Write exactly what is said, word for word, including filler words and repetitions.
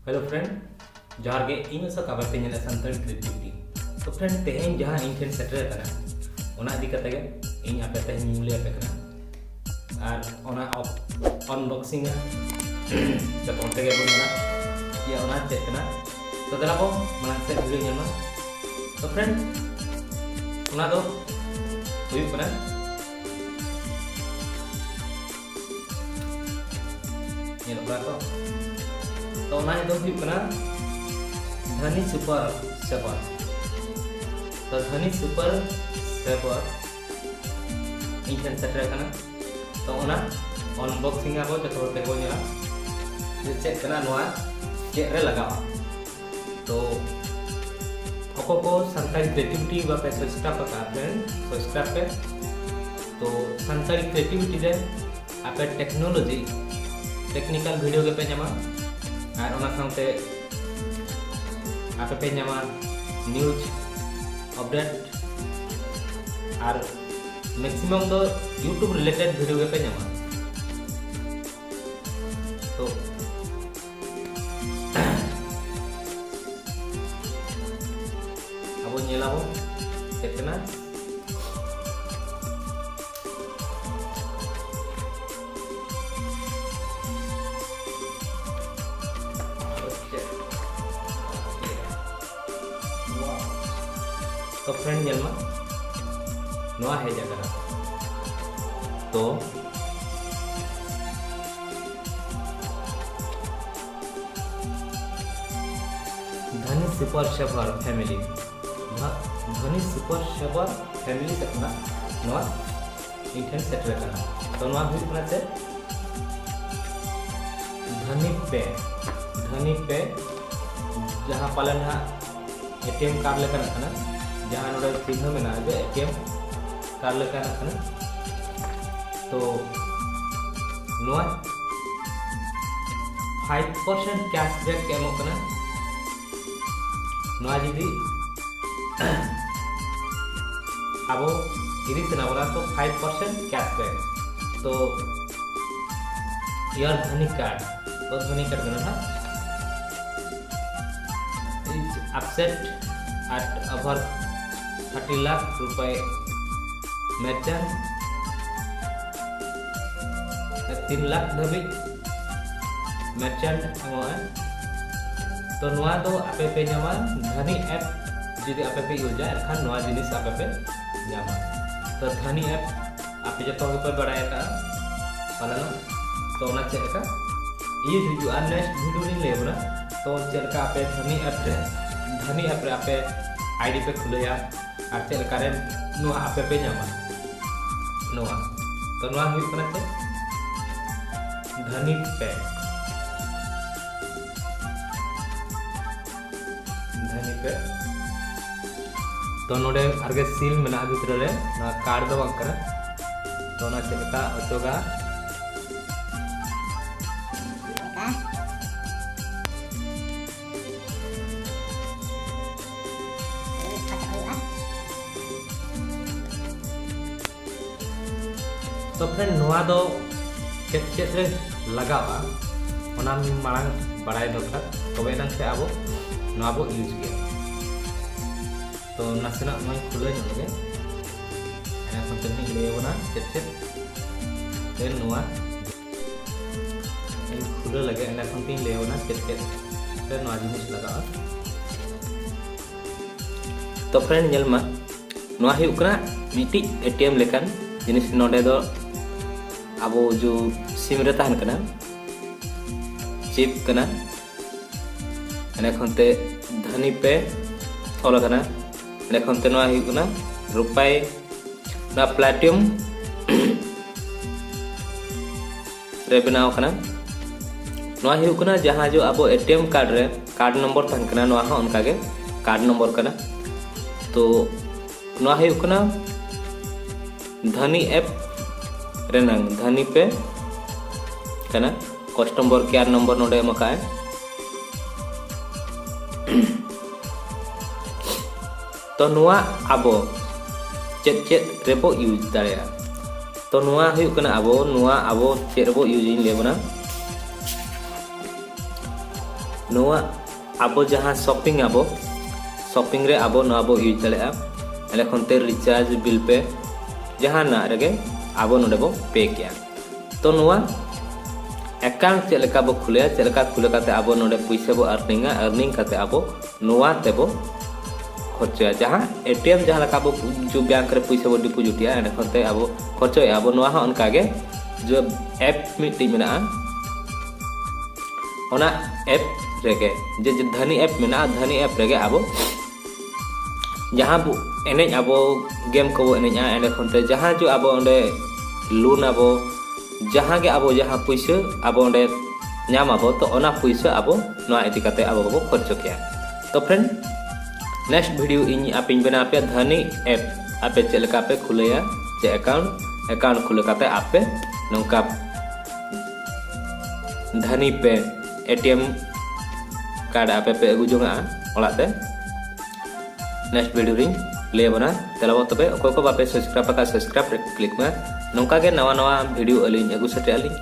Hello friend, ᱡᱚᱦᱟᱨ ᱜᱮ᱾ ᱤᱧ ᱟᱥᱟ ᱠᱟᱵᱟᱨ ᱛᱮ ᱧᱮᱞᱮᱫ ᱥᱟᱱᱛᱟᱲᱤ ᱠᱨᱤᱭᱮᱴᱤᱵᱷᱤᱴᱤ᱾ ᱛᱚ friend, ᱛᱮᱦᱮᱧ ᱡᱟᱦᱟᱸ ᱤᱧ ᱴᱷᱮᱱ ᱥᱮᱴᱮᱨ ᱟᱠᱟᱱᱟ, ᱚᱱᱟ ᱤᱫᱤ ᱠᱟᱛᱮ ᱜᱮ ᱤᱧ ᱟᱯᱮ ᱛᱮᱦᱮᱧ ᱤᱧ ᱞᱟᱹᱭ ᱟᱯᱮ ᱠᱟᱱᱟ᱾ ᱟᱨ ᱚᱱᱟ unboxing ᱟ ᱡᱚᱛᱚ ᱦᱚᱲ ᱛᱮᱜᱮ ᱵᱚᱱ ᱧᱮᱞᱟ ᱡᱮ ᱚᱱᱟ ᱪᱮᱫ ᱠᱟᱱᱟ᱾ ᱛᱚ ᱫᱮᱞᱟ ᱵᱚᱱ ᱢᱟᱲᱟᱝ ᱥᱮᱫ ᱵᱷᱤᱰᱤᱭᱳ ᱧᱮᱞ ᱢᱟ᱾ ᱛᱚ friend, ᱚᱱᱟ ᱫᱚ ᱦᱩᱭᱩᱜ ᱠᱟᱱᱟ, ᱧᱮᱞᱚᱜ ᱠᱟᱱᱟ ᱛᱚ᱾ ᱛᱚ ᱚᱱᱟ ᱫᱚ ᱦᱩᱭᱩᱜ ᱠᱟᱱᱟ ᱫᱷᱟᱱᱤ ᱥᱩᱯᱟᱨ ᱥᱮᱵᱷᱟᱨ᱾ ᱛᱚ ᱫᱷᱟᱱᱤ ᱥᱩᱯᱟᱨ ᱥᱮᱵᱷᱟᱨ ᱤᱧ ᱴᱷᱮᱱ ᱥᱮᱴᱮᱨ ᱟᱠᱟᱱᱟ᱾ ᱛᱚ ᱚᱱᱟ unboxing ᱟᱵᱚ ᱡᱚᱛᱚ ᱦᱚᱲ ᱛᱮᱜᱮ ᱵᱚᱱ ᱧᱮᱞᱟ ᱡᱮ ᱪᱮᱫ ᱠᱟᱱᱟ ᱱᱚᱣᱟ, ᱪᱮᱫ ᱨᱮ ᱞᱟᱜᱟᱣᱟ᱾ ᱛᱚ ᱚᱠᱚᱭ ᱠᱚ ᱥᱟᱱᱛᱟᱲᱤ ᱠᱨᱤᱭᱮᱴᱤᱵᱷᱤᱴᱤ ᱵᱟᱯᱮ subscribe ᱟᱠᱟᱫ friend, subscribe ᱯᱮ᱾ ᱛᱚ ᱥᱟᱱᱛᱟᱲᱤ ᱠᱨᱤᱭᱮᱴᱤᱵᱷᱤᱴᱤ ᱨᱮ ᱟᱯᱮ ᱴᱮᱠᱱᱳᱞᱚᱡᱤ, ᱴᱮᱠᱱᱤᱠᱟᱞ ᱵᱷᱤᱰᱤᱭᱳ ᱜᱮᱯᱮ ᱧᱟᱢᱟ᱾ ᱟᱨ ᱚᱱᱟ ᱥᱟᱶᱛᱮ ᱟᱯᱮ ᱯᱮ ᱧᱟᱢᱟ ᱱᱤᱭᱩᱡᱽ ᱟᱯᱰᱮᱴ, ᱟᱨ ᱢᱮᱠᱥᱤᱢᱟᱢ ᱫᱚ YouTube ᱨᱤᱞᱮᱴᱮᱰ ᱵᱷᱤᱰᱤᱭᱳ ᱜᱮᱯᱮ ᱧᱟᱢᱟ᱾ ᱛᱚ ᱟᱵᱚ ᱧᱮᱞᱟᱵᱚᱱ ᱪᱮᱫ ᱠᱟᱱᱟ᱾ ᱛᱚ friend, ᱧᱮᱞ ᱢᱟ, ᱱᱚᱣᱟ ᱦᱮᱡ ᱟᱠᱟᱱᱟ᱾ ᱛᱚ ᱫᱷᱟᱱᱤ ᱥᱩᱯᱟᱨ ᱥᱮᱵᱷᱟᱨ ᱯᱷᱮᱢᱤᱞᱤ, ᱫᱷᱟ- ᱫᱷᱟᱱᱤ ᱥᱩᱯᱟᱨ ᱥᱮᱵᱷᱟᱨ ᱯᱷᱮᱢᱤᱞᱤ ᱥᱮᱫ ᱠᱷᱚᱱᱟᱜ ᱱᱚᱣᱟ ᱤᱧ ᱴᱷᱮᱱ ᱥᱮᱴᱮᱨ ᱟᱠᱟᱱᱟ᱾ ᱛᱚ ᱱᱚᱣᱟ ᱦᱩᱭᱩᱜ ᱠᱟᱱᱟ ᱪᱮᱫ? ᱫᱷᱟᱱᱤ ᱯᱮ, ᱫᱷᱟᱱᱤ ᱯᱮ, ᱡᱟᱦᱟᱸ ᱯᱟᱞᱮ ᱱᱟᱦᱟᱜ ᱮ ᱴᱤ ᱮᱢ ᱠᱟᱨᱰ ᱞᱮᱠᱟᱱᱟᱜ ᱠᱟᱱᱟ, ᱡᱟᱦᱟᱸ ᱱᱚᱰᱮ ᱪᱤᱱᱦᱟᱹ ᱢᱮᱱᱟᱜᱼᱟ ᱡᱮ ᱮ ᱴᱤ ᱮᱢ ᱠᱟᱨᱰ ᱞᱮᱠᱟᱱᱟᱜ ᱠᱟᱱᱟ᱾ ᱛᱚ ᱱᱚᱣᱟ five percent cashback ᱮᱢᱚᱜ ᱠᱟᱱᱟ᱾ ᱱᱚᱣᱟ ᱡᱩᱫᱤ ᱟᱵᱚ ᱤᱫᱤ ᱥᱟᱱᱟ ᱵᱚᱱᱟ ᱛᱚ five percent cashback᱾ ᱛᱚ your ᱫᱷᱟᱱᱤ ᱠᱟᱨᱰ, ᱛᱚ ᱫᱷᱟᱱᱤ ᱠᱟᱨᱰ ᱠᱟᱱᱟ ᱱᱟᱦᱟᱜ᱾ absent at over thirty lakh rupee merchant, ᱛᱤᱱ ᱞᱟᱠᱷ ᱫᱷᱟᱹᱵᱤᱡ merchant ᱮᱢᱚᱜᱼᱟ᱾ ᱛᱚ ᱱᱚᱣᱟ ᱫᱚ ᱟᱯᱮ ᱯᱮ ᱧᱟᱢᱟ, ᱫᱷᱟᱱᱤ app ᱡᱩᱫᱤ ᱟᱯᱮ ᱯᱮ ᱤᱭᱩᱡᱟ, ᱮᱱᱠᱷᱟᱱ ᱱᱚᱣᱟ ᱡᱤᱱᱤᱥ ᱟᱯᱮ ᱯᱮ ᱧᱟᱢᱟ᱾ ᱛᱚ ᱫᱷᱟᱱᱤ app ᱟᱯᱮ ᱡᱚᱛᱚ ᱦᱚᱲ ᱜᱮᱯᱮ ᱵᱟᱲᱟᱭ ᱟᱠᱟᱫᱼᱟ ᱯᱟᱞᱮᱱᱚᱜ᱾ ᱛᱚ ᱚᱱᱟ ᱪᱮᱫ ᱞᱮᱠᱟ ᱤᱭᱩᱡᱽ ᱦᱩᱭᱩᱜᱼᱟ, next video ᱨᱤᱧ ᱞᱟᱹᱭ ᱟᱵᱚᱱᱟ᱾ ᱛᱚ ᱪᱮᱫ ᱞᱮᱠᱟ ᱟᱯᱮ ᱫᱷᱟᱱᱤ app ᱨᱮ, ᱫᱷᱟᱱᱤ app ᱨᱮ ᱟᱯᱮ ID ᱯᱮ ᱠᱷᱩᱞᱟᱹᱭᱟ ᱟᱨ ᱪᱮᱫ ᱞᱮᱠᱟ ᱨᱮ ᱱᱚᱣᱟ ᱟᱯᱮ ᱯᱮ ᱧᱟᱢᱟ ᱱᱚᱣᱟ᱾ ᱛᱚ ᱱᱚᱣᱟ ᱦᱩᱭᱩᱜ ᱠᱟᱱᱟ ᱪᱮᱫ? ᱫᱷᱟᱱᱤ ᱯᱮ᱾ ᱫᱷᱟᱱᱤ ᱯᱮ᱾ ᱛᱚ ᱱᱚᱰᱮ ᱟᱨᱜᱮ seal ᱢᱮᱱᱟᱜᱼᱟ ᱵᱷᱤᱛᱨᱤ ᱨᱮ, ᱱᱚᱣᱟ card ᱫᱚ ᱵᱟᱝ ᱠᱟᱱᱟ᱾ ᱛᱚ ᱚᱱᱟ ᱪᱮᱫ ᱞᱮᱠᱟ ᱚᱪᱚᱜᱟ? ᱛᱚ friend, ᱱᱚᱣᱟ ᱫᱚ ᱪᱮᱫ ᱪᱮᱫ ᱨᱮ ᱞᱟᱜᱟᱜᱼᱟ, ᱚᱱᱟ ᱢᱟᱲᱟᱝ ᱵᱟᱲᱟᱭ ᱫᱚᱨᱠᱟᱨ, ᱛᱚᱵᱮ ᱮᱱᱟᱝ ᱥᱮ ᱟᱵᱚ ᱱᱚᱣᱟ ᱵᱚ ᱤᱭᱩᱡᱽ ᱜᱮᱭᱟ᱾ ᱛᱚ ᱱᱟᱥᱮᱱᱟᱜ ᱱᱚᱣᱟᱧ ᱠᱷᱩᱞᱟᱹᱣ ᱧᱚᱜ ᱞᱮᱜᱮ, ᱮᱸᱰᱮᱠᱷᱟᱱ ᱛᱮᱦᱮᱧ ᱞᱟᱹᱭ ᱟᱵᱚᱱᱟ ᱪᱮᱫ ᱪᱮᱫ ᱛᱮ ᱱᱚᱣᱟ ᱤᱧ ᱠᱷᱩᱞᱟᱹᱣ ᱞᱮᱜᱮ, ᱮᱸᱰᱮᱠᱷᱟᱱ ᱛᱤᱧ ᱞᱟᱹᱭ ᱟᱵᱚᱱᱟ ᱪᱮᱫ ᱪᱮᱫ ᱛᱮ ᱱᱚᱣᱟ ᱡᱤᱱᱤᱥ ᱞᱟᱜᱟᱜᱼᱟ᱾ ᱛᱚ friend, ᱧᱮᱞ ᱢᱟ, ᱱᱚᱣᱟ ᱦᱩᱭᱩᱜ ᱠᱟᱱᱟ ᱢᱤᱫᱴᱤᱡ ATM ᱞᱮᱠᱟᱱ ᱡᱤᱱᱤᱥ᱾ ᱱᱚᱰᱮ ᱫᱚ ᱟᱵᱚ ᱡᱚ SIM ᱨᱮ ᱛᱟᱦᱮᱱ ᱠᱟᱱᱟ, ᱪᱤᱯ ᱠᱟᱱᱟ, ᱮᱸᱰᱮᱠᱷᱟᱱ ᱛᱮ ᱫᱷᱟᱱᱤ ᱯᱮ ᱚᱞ ᱟᱠᱟᱱᱟ, ᱮᱸᱰᱮᱠᱷᱟᱱ ᱛᱮ ᱱᱚᱣᱟ ᱦᱩᱭᱩᱜ ᱠᱟᱱᱟ ᱨᱩᱯᱟᱭ, ᱱᱚᱣᱟ Platinum ᱨᱮ ᱵᱮᱱᱟᱣ ᱠᱟᱱᱟ᱾ ᱱᱚᱣᱟ ᱦᱩᱭᱩᱜ ᱠᱟᱱᱟ ᱡᱟᱦᱟᱸ ᱡᱚ ᱟᱵᱚ ATM card ᱨᱮ card ᱱᱚᱢᱵᱚᱨ ᱛᱟᱦᱮᱱ ᱠᱟᱱᱟ, ᱱᱚᱣᱟ ᱦᱚᱸ ᱚᱱᱠᱟᱜᱮ card ᱱᱚᱢᱵᱚᱨ ᱠᱟᱱᱟ᱾ ᱛᱚ ᱱᱚᱣᱟ ᱦᱩᱭᱩᱜ ᱠᱟᱱᱟ ᱫᱷᱟᱱᱤ app ᱨᱮᱱᱟᱝ ᱫᱷᱟᱱᱤ ᱯᱮ ᱠᱟᱱᱟ᱾ Customer care ᱱᱚᱢᱵᱚᱨ ᱱᱚᱰᱮ ᱮᱢ ᱟᱠᱟᱫᱼᱟᱭ᱾ ᱛᱚ ᱱᱚᱣᱟ ᱟᱵᱚ ᱪᱮᱫ ᱪᱮᱫ ᱨᱮᱵᱚ ᱤᱭᱩᱡᱽ ᱫᱟᱲᱮᱭᱟᱜᱼᱟ? ᱛᱚ ᱱᱚᱣᱟ ᱦᱩᱭᱩᱜ ᱠᱟᱱᱟ ᱟᱵᱚ, ᱱᱚᱣᱟ ᱟᱵᱚ ᱪᱮᱫ ᱨᱮᱵᱚ ᱤᱭᱩᱡᱽ ᱤᱧ ᱞᱟᱹᱭ ᱟᱵᱚᱱᱟ᱾ ᱱᱚᱣᱟ ᱟᱵᱚ ᱡᱟᱦᱟᱸ ᱥᱚᱯᱤᱝ ᱟᱵᱚ, ᱥᱚᱯᱤᱝ ᱨᱮ ᱟᱵᱚ ᱱᱚᱣᱟ ᱵᱚ ᱤᱭᱩᱡᱽ ᱫᱟᱲᱮᱭᱟᱜᱼᱟ᱾ ᱮᱸᱰᱮ ᱠᱷᱚᱱ ᱛᱮ ᱨᱤᱪᱟᱨᱡᱽ ᱵᱤᱞ ᱯᱮ, ᱡᱟᱦᱟᱱᱟᱜ ᱨᱮᱜᱮ ᱟᱵᱚ ᱱᱚᱰᱮ ᱵᱚ ᱯᱮ ᱠᱮᱭᱟ᱾ ᱛᱚ ᱱᱚᱣᱟ ᱮᱠᱟᱣᱩᱱᱴ ᱪᱮᱫ ᱞᱮᱠᱟ ᱵᱚ ᱠᱷᱩᱞᱟᱹᱭᱟ, ᱪᱮᱫ ᱞᱮᱠᱟ ᱠᱷᱩᱞᱟᱹ ᱠᱟᱛᱮ ᱟᱵᱚ ᱱᱚᱰᱮ ᱯᱩᱭᱥᱟᱹ ᱵᱚ ᱟᱨᱱᱤᱝᱟ, ᱟᱨᱱᱤᱝ ᱠᱟᱛᱮ ᱟᱵᱚ ᱱᱚᱣᱟ ᱛᱮᱵᱚ ᱠᱷᱚᱨᱪᱟᱭᱟ᱾ ᱡᱟᱦᱟᱸ ᱮᱴᱤᱮᱢ ᱡᱟᱦᱟᱸ ᱞᱮᱠᱟ ᱵᱚ ᱡᱩ ᱵᱮᱝᱠ ᱨᱮ ᱯᱩᱭᱥᱟᱹ ᱵᱚ ᱰᱤᱯᱚᱡᱤᱴᱮᱜᱼᱟ, ᱮᱸᱰᱮ ᱠᱷᱚᱱ ᱛᱮ ᱟᱵᱚ ᱠᱷᱚᱨᱪᱟᱭᱟ ᱟᱵᱚ᱾ ᱱᱚᱣᱟ ᱦᱚᱸ ᱚᱱᱠᱟ ᱜᱮ, ᱡᱮ ᱮᱯ ᱢᱤᱫᱴᱤᱡ ᱢᱮᱱᱟᱜᱼᱟ, ᱚᱱᱟ ᱮᱯ ᱨᱮᱜᱮ ᱡᱮ, ᱡᱮ ᱫᱷᱟᱹᱱᱤ ᱮᱯ ᱢᱮᱱᱟᱜᱼᱟ, ᱫᱷᱟᱹᱱᱤ ᱮᱯ ᱨᱮᱜᱮ ᱟᱵᱚ ᱡᱟᱦᱟᱸ ᱵᱚ ᱮᱱᱮᱡ ᱟᱵᱚ, ᱜᱮᱢ ᱠᱚᱵᱚ ᱮᱱᱮᱡᱼᱟ, ᱮᱸᱰᱮ ᱠᱷᱚᱱ ᱛᱮ ᱡᱟᱦᱟᱸ ᱡᱚ ᱟᱵᱚ ᱚᱸᱰᱮ ᱞᱳᱱ ᱟᱵᱚ, ᱡᱟᱦᱟᱸ ᱜᱮ ᱟᱵᱚ ᱡᱟᱦᱟᱸ ᱯᱩᱭᱥᱟᱹ ᱟᱵᱚ ᱚᱸᱰᱮ ᱧᱟᱢ ᱟᱵᱚ, ᱛᱚ ᱚᱱᱟ ᱯᱩᱭᱥᱟᱹ ᱟᱵᱚ ᱱᱚᱣᱟ ᱤᱫᱤ ᱠᱟᱛᱮ ᱟᱵᱚ ᱵᱚ ᱠᱷᱚᱨᱪᱚ ᱠᱮᱭᱟ᱾ ᱛᱚ ᱯᱷᱨᱮᱱᱰ, ᱱᱮᱠᱥᱴ ᱵᱷᱤᱰᱤᱭᱳ ᱤᱧ ᱟᱯᱮᱧ ᱵᱮᱱᱟᱣ ᱟᱯᱮᱭᱟ ᱫᱷᱟᱹᱱᱤ ᱮᱯ ᱟᱯᱮ ᱪᱮᱫ ᱞᱮᱠᱟ ᱯᱮ ᱠᱷᱩᱞᱟᱹᱭᱟ, ᱪᱮ ᱮᱠᱟᱣᱩᱱᱴ, ᱮᱠᱟᱣᱩᱱᱴ ᱠᱷᱩᱞᱟᱹ ᱠᱟᱛᱮ ᱟᱯᱮ ᱱᱚᱝᱠᱟ ᱫᱷᱟᱹᱱᱤ ᱯᱮ ᱮᱴᱤᱮᱢ ᱠᱟᱨᱰ ᱟᱯᱮ ᱯᱮ ᱟᱹᱜᱩ ᱡᱚᱝᱟᱜᱼᱟ ᱚᱲᱟᱜ ᱛᱮ᱾ ᱱᱮᱠᱥᱴ ᱵᱷᱤᱰᱤᱭᱳ ᱨᱤᱧ ᱞᱟᱹᱭ ᱟᱵᱚᱱᱟ᱾ ᱛᱮᱞᱟᱵᱚ ᱛᱚᱵᱮ ᱚᱠᱚᱭ ᱠᱚ ᱵᱟᱯᱮ ᱥᱟᱵᱥᱠᱨᱟᱭᱤᱵ ᱟᱠᱟᱫ, ᱥᱟᱵᱥᱠᱨᱟᱭᱤᱵ ᱨᱮ ᱠᱞᱤᱠ ᱢᱮ᱾ ᱱᱚᱝᱠᱟ ᱜᱮ ᱱᱟᱣᱟ ᱱᱟᱣᱟ ᱵᱷᱤᱰᱤᱭᱳ ᱟᱹᱞᱤᱧ ᱟᱹᱜᱩ ᱥᱮᱴᱮᱨ ᱟᱹᱞᱤᱧ᱾